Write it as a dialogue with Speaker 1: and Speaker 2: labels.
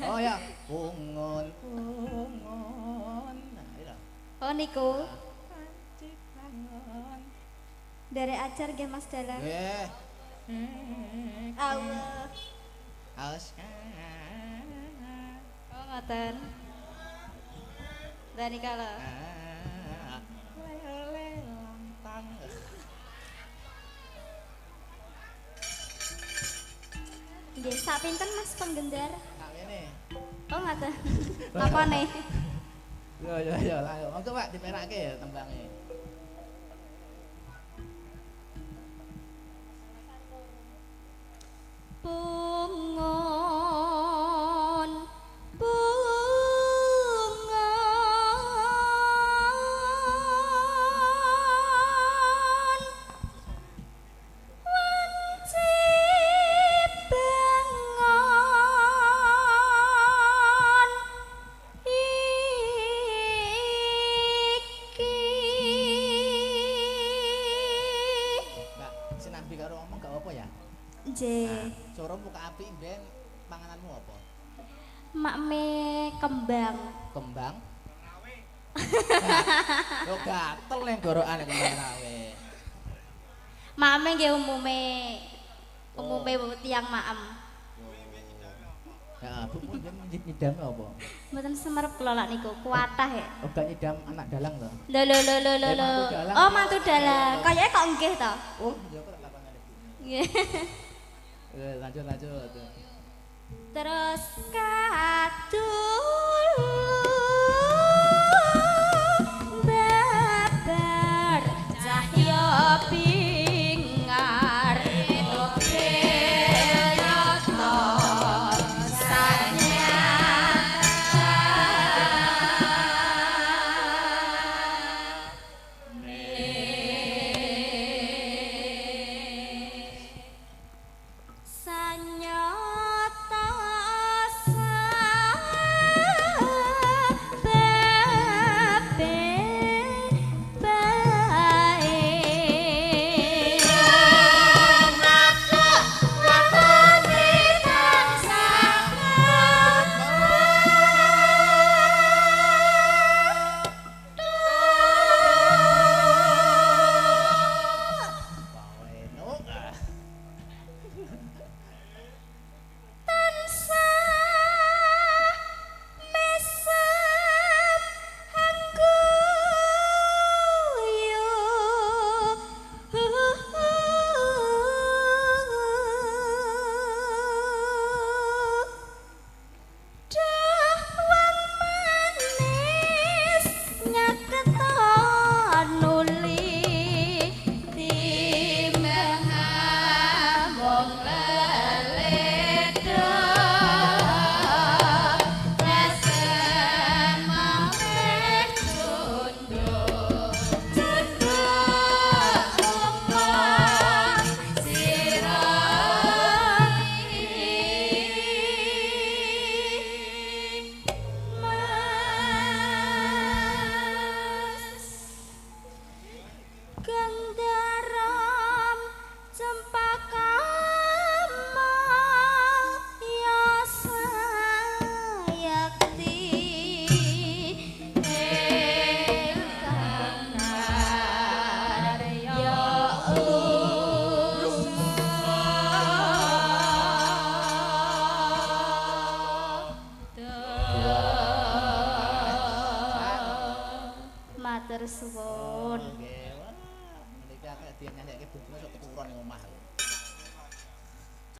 Speaker 1: Oh ya, pungun pungun. Nah, iya.
Speaker 2: Oh niku.
Speaker 1: Wanci bangun.
Speaker 2: Dari ajar nggih Mas Dalang.
Speaker 1: Nggih.
Speaker 2: Allah.
Speaker 1: Awas.
Speaker 2: Oh ngoten. Lah nika lho.
Speaker 1: Lele lantang.
Speaker 2: Nggih, sak pinten Mas penggendar?
Speaker 1: Sak ngene.
Speaker 2: Oh ngoten. Apa nih?
Speaker 1: Yo yo yo, ayo. Monggo Pak diperake ya tembange.
Speaker 2: Pungun pungun wanci bangon iki.
Speaker 1: Mbak, sinambi karo ngomong gak apa ya?
Speaker 2: Nggih.
Speaker 1: Cara muka apik mben pangananmu apa?
Speaker 2: Makme kembang.
Speaker 1: Kembang? Rawe. Yo gatel ning gorokane kembang rawe.
Speaker 2: Makme nggih umume. Umume tiyang maem.
Speaker 1: Heeh, Bu mben nyidame apa?
Speaker 2: Mboten semerep kula lak niku, kuatah ya.
Speaker 1: Oh, gak nyidam anak dalang to?
Speaker 2: Lho lho lho lho lho. Oh, mantu dalang. Kayake kok nggih to?
Speaker 1: Oh, ya kok tak lakoni.
Speaker 2: Nggih.
Speaker 1: Lanjut lanjut.
Speaker 2: Terus kadul babar cahya pingar Matur suwun.
Speaker 1: Nggih, wah, niki akeh dinyanyekke bojone sok keturun ning omah.